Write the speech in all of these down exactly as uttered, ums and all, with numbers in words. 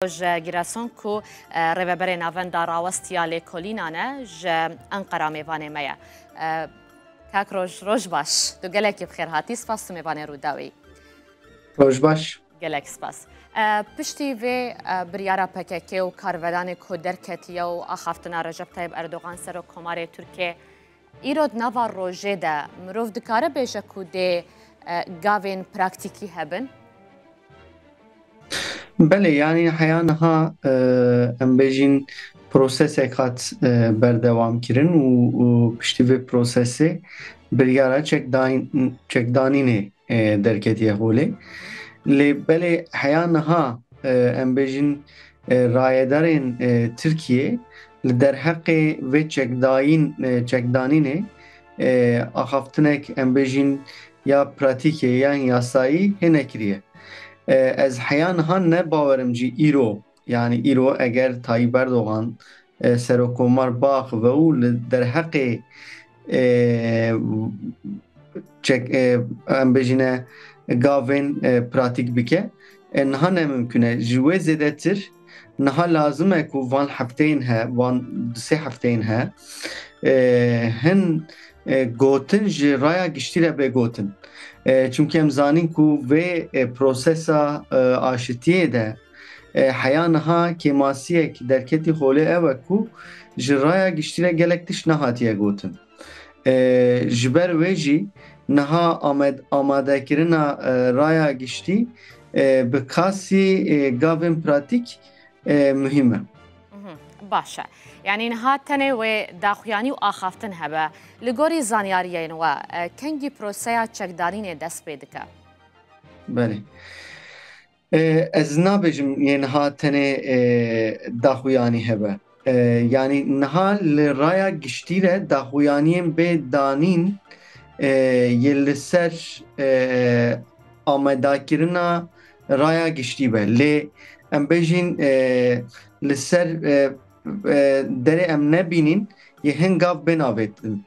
Roj Gireson ku, e, rêveberê navenda rawestiya lêkolînan e, ji Enqera mêvanê me ye. E, Kak Roj, roj baş. Tu gelekî bi xêr hatî. Spas tu mêvanê Rûdawê yî. Roj baş. Gelek spas. E, piştî vê, e, biryara P K K û karvedanê ku derketiye û axaftina Recep Tayyip Erdogan, Serokkomarê Tirkiyê, îro di nava rojê de mirov dikare bêje ku dê, e, gavên praktîkî hebin? Belê, yanî heya niha, e, em bêjin prosesek hat, e, berdewam kirin û, û piştî vê prosesê biryara çekdayîn-, çekdanînê, e, derketiye holê. Lê belê heya niha, e, em bêjin, e, rayedarên, e, Tirkiyê li derheqê vê çekdayîn, e, çekdanînê, e, axaftinek em bêjin ya pratîkê yan yasayî hê nekiriye. E, ez heya niha ne bawerim jî îro, yanî îro eger Tayyip Erdogan, e, Serokkomar biaxive û li derheqê, e, çek-, e, em bêjine gavên, e, pratîk bike, e, niha ne mimkun e. Ji wê zêdetir niha lazim e ku van hefteyên he, van du sê hefteyên he, e, hin, e, gotin ji raya giştî re bê gotin. E, çimkî em zanîn ku vê, e, prosesa, e, aşitiyê de, e, heya niha kêmasiyek derketî holê ew e ku ji raya giştî re gelek tişt nehatiye gotin. E, ji ber wê jî niha amed-, amadekirina, e, raya giştî, e, bi kasî, e, gavên pratîk, e, muhîm e. Mhm, baş e. Yanî niha tenê wê daxuyanî û axaftin hebe. Li gorî zanyariyên we, e, kengî proseya çekdanînê dest pê dike? Belê. E, ez nabêjim yê niha tenê, e, daxuyanî hebe. E, yanî niha li raya giştî re daxuyaniyên bê danîn, e, yê li ser, e, amadekirina raya giştî be. Lê em bêjin, e, li ser, e, e, derê em nebînîn, yê hin gav bên avêtin.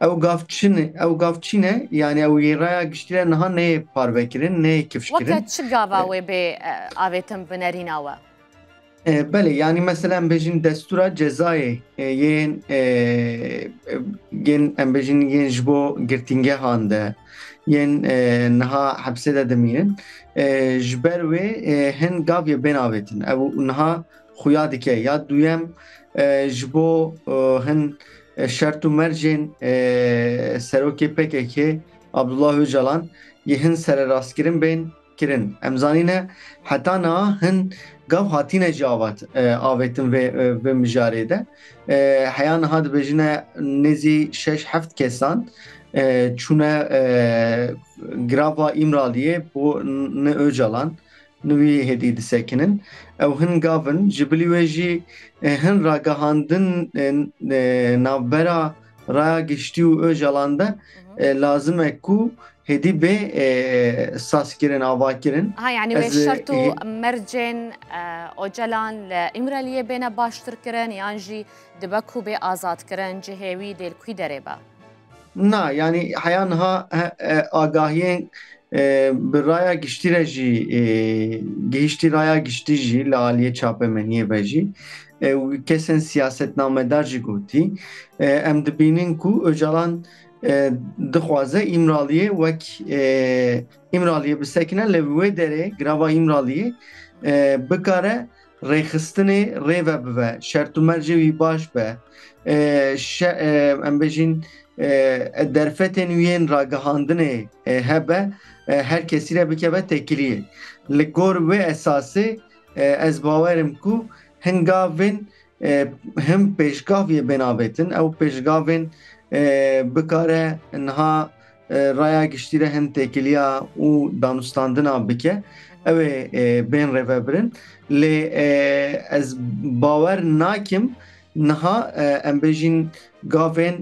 Ew gav çi ne, ew gav çi ne? Yanî ew yê raya giştî re niha neyê parvekirin, neyê kifşkirin. Weke çi gava, e, wê bê, e, avêtin bi nerîna we? E, belê, yanî mesela em bêjin destûra cezayê, e, yên, e, e, yên, em bêjin yên ji bo girtîngehan de, yên, e, niha hepsê de dimînin. E, ji ber wê, e, hin gav yê bên avêtin. Ew niha xuya dike. Ya duyem, e, ji bo, e, hin, e, şert û mercên, e, serokê P K K Abdullah Ocalan yê hin sererastkirin bên kirin. Em zanîne heta niha hin gav hatine jî avat-, e, avêtin vê, e, vê mijarê de. E, heya niha dibêjine nêzî şeş heft kesan, e, çûne, e, girava Îmraliyê bo n-, ne Ocalan, ne wî hêdî disekinin. Ew hin gav in, ji bilî wê jî, e, hin ragihandin, e, e, navbera raya giştî û Ocalan de, e, lazim e ku hêdî bê, e, sazkirin, avakirin. Ha, yanî wê şert û, e, mercên, e, Ocalan li Îmraliyê bêne baştir kirin, yan jî dibe ku bê azadkirin, cihê wî dê li kû derê be? Na, yanî heya niha, he, e, agahiyên, e, bi raya giştî re jî, e, gihiştî raya giştî jî li aliyê çapemeniyê ve jî, e, û kesên siyasetnamedar jî gotî, e, em dibînin ku Ocalan, e, dixwaze Îmraliyê wek, e, Îmraliyê bisekine, lê bi wê derê girava Îmraliyê, e, bikare rêxistinê rê ve bive, şert û mercê wî baş be, e, şe-, e, em bêjin, e, derfetên wî yên ragihandinê, e, hebe, e, her kesî re bikeve têkiliyê. Li gor wê esasê, e, ez bawer im ku hin gavên, e, him pêşgav yê bên avêtin, ew pêşgavên, e, bikare niha, e, raya giştî re hin têkiliya û danûstandina bike, ew ê, e, bên rêvebirin. Lê, e, ez bawer nakim niha, e, em bêjin gavên,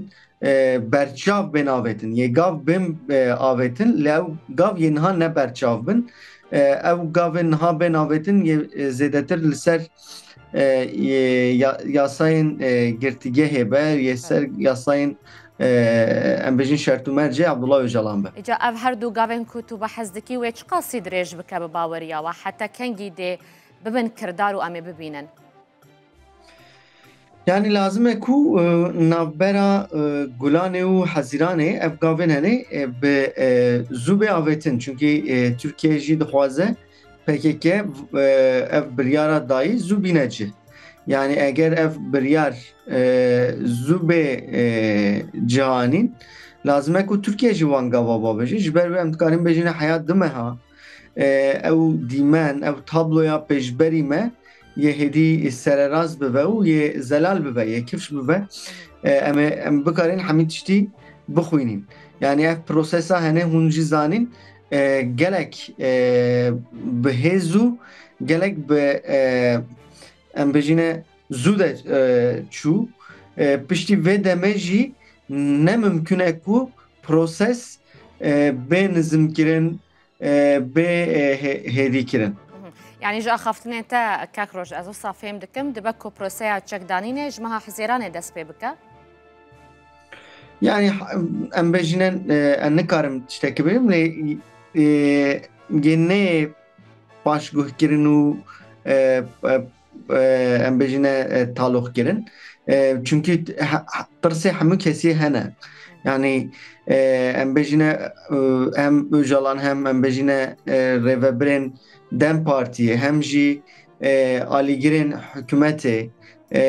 e, berçav bên avêtin. Yê gav bên, e, avêtin, lê ew gav yê niha ne berçav bin. E, ew gavên niha bên avêtin, yê, e, zêdetir li ser, e, yê ya-, yasayên, e, girtîgehê be, yê ser yasayên, e, em bêjin şert û mercê Abdullah Ocalan be. Îca ev her du gavên ku tu behs dikî, wê çiqasî dirêj bike bi baweriya we? Heta kengî dê bibin kirdar û em ê bibînin? Yani lazim e ku e, navbera e, Gulanê û Hezîranê ev gavên hene e, bi e, zû bê avêtin. Çunkî e, Tirkiye jî dixwaze P K K e, ev biryara dayî zû bîne cih. Yani eger ev biryar e, zû bê e, cihanîn, lazim e ku Tirkiye jî wan gava babêje. Ji ber wê em dikarin bêjin heya du meha e, ew dîmen, ew tabloya pêşberî me yê hêdî sererast bibe û yê zelal bibe, yê kifş bibe. E, em ê, em bikarin hemî tiştî bixwînîn. Yani ev prosesa hene hûn jî zanîn, e, gelek e, bi hêz û gelek bi e, em bêjine zû de e, çû. E, piştî vê demê jî ne mimkun e ku proses e, bê nizimkirin, e, bê e, hê- hêdîkirin. Yani ji axaftinên te kek roj ez wisa fêm dikim, dibe ku proseya çekdanînê ji meha Hizêranê dest pê bike. Yani ha- em bêjîne e, em nikarim tiştekî bêjim lê e, yê nê paşguhkirin û e, e, e, em bêjîne e, taloqkirin. E, çünkü he- he- pirsê hemû kesî hene. Yani e, em bêjîne e, hem Ocalan hem em bêjîne e, rêvebirên DEM Partiyê hem jî e, alîgirên hikûmetê, e,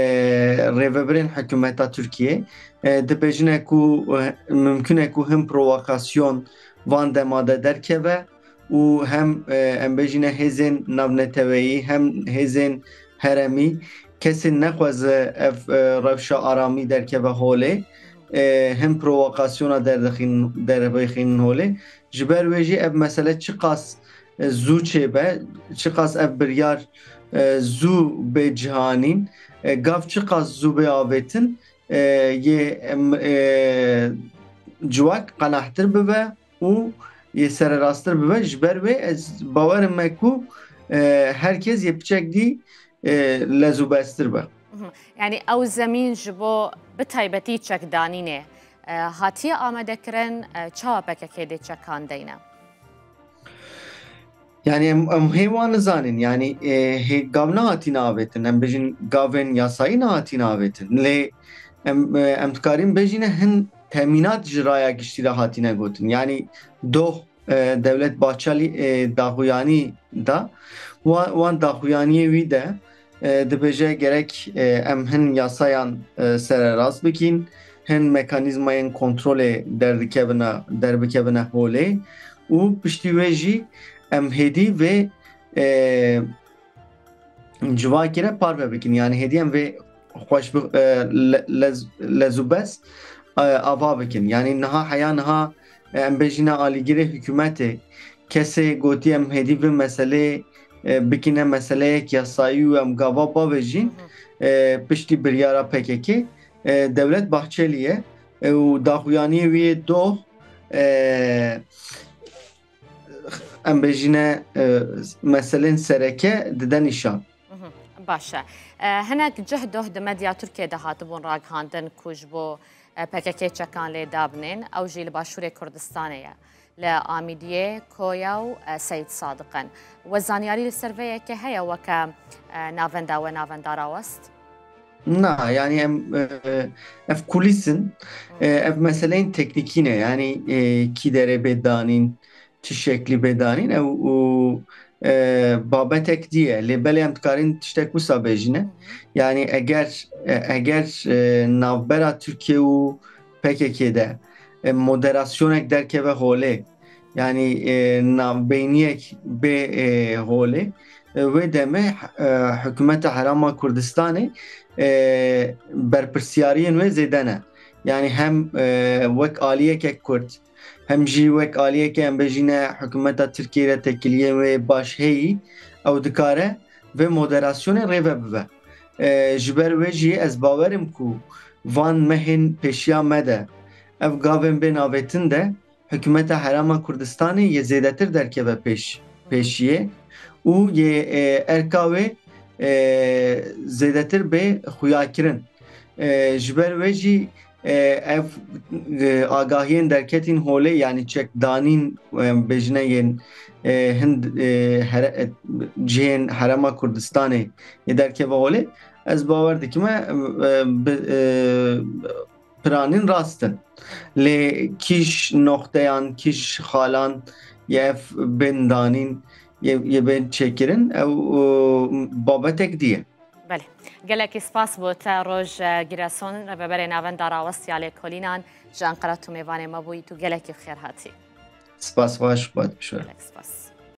rêvebirên hikûmeta Tirkiyê e, dibêjine ku e, mimkun e ku hin provokasyon van dema de derkeve û hem e, em bêjîne hêzên navneteweyî hem hêzên heremî kesên nexwaze ev e, rewşa aramî derkeve holê, e, hin provokasyona derdixîn- dervêxînin holê. Ji ber wê jî ev mesele çiqas e, zû çêbe, çiqas ev biryar e, zû bê cihanîn, e, gav çiqas zû bê avêtin, e, yê em, e, civak qenehtir bibe û yê sererastir bibe. Ji ber wê ez bawerim me ku e, her kes yê piçek dî e, lezûbestir be. Yani ew zemîn ji bo bi taybetî çekdanînê e, hatiye amadekirin, e, çawa P K K dê çekan deyne? Yani em, em hê wan nizanin. Yani e, hê gav nehatîne avêtin. Em bêjin gavên yasayî nehatîne avêtin. Lê em, e, em dikarin bêjîne hin temînat ji raya giştî re hatîne gotin. Yani doh e, Dewlet Bahçelî e, daxuyanî da. Wa- Wan daxuyaniyê wî de e, dibêje gerek e, em hin yasayan e, sererast bikîn, hin mekanîzmayên kontrolê derdikevine, derbikevine holê û piştî wê jî em hêdî vê e, civakî re parve bikin. Yani hêdî em vê xweş bi, e, le- lez- lezûbes e, ava bikin. Yani niha heya niha e, em bêjîne alîgirê hikûmetê kesê gotiye em hêdî vê meselê e, bikine meseleyek yasayî û em gava bavêjîn e, piştî biryara P K K e, Dewlet Bahçelî ye e, û daxuyaniyê wî yê doh e, em bêjîne e, meselên sereke dide nîşan. Baş e. E, Hinek cih doh di medya Tirkiyê de hatibûn ragihandin ku ji bo e, P K K çekan lê dabinên, ew jî li Başûrê Kurdistanê ye. Li Amîdiyê, Koya û e, Seyid Sadiq in. We zanyarî li ser vê yekê heye weke e, navenda we, navendara west? Na, yani em e, ev kulîs in, e, ev meseleyên teknîkî ne. Yani e, kî derê bê danîn, çi şeklî bê danîn, ew û e, babetek dî ye. Lê belê em dikarin tiştek wisa bêjîne. Yani eger e, eger e, navbera Tirkiye û P K K de e, moderasyonek derkeve holê, yani e, navbeyniyek bê e, holê, e, wê demê e, hikûmeta Herêma Kurdistanê e, berpirsiyariyên wê zêde ne. Yani hem e, wek aliyeke Kurd, hem jî wek aliyeke em bêjîne hikûmeta Tirkiyê re têkiliyên wê baş heyî, ew dikare vê moderasyonê rêve bibe. E, ji ber wê jî ez bawer im ku van mehên pêşiya me de ev gavên bên avêtin de hikûmeta Herêma Kurdistanê yê zêdetir derkeve pêş, pêşiyê û yê e, erka wê e, zêdetir bê xuyakirin. E, ji ber wê jî e, ev e, agahiyên derketîn holê, yani çekdanîn, e, bêjine yên e, hin, e, here-, e, cihên Herêma Kurdistanê yê derkeve holê, ez bawer dikim e, e, bi, e, piranîn rast in. Lê kîj noxteyan, kîj xalan yê ev bên danîn, yê, yê bên çêkirin, ew, e, babetek dî ye. Belê. Gelekî spas bo te, Roj, e, Gireson, Rêveberê Navenda Rawestiya Lêkolînan, ji Enqera tu mêvanê me bûyî, tu gelekî xêr hatî. Spas xweş, bat bişwe. Gelek spas.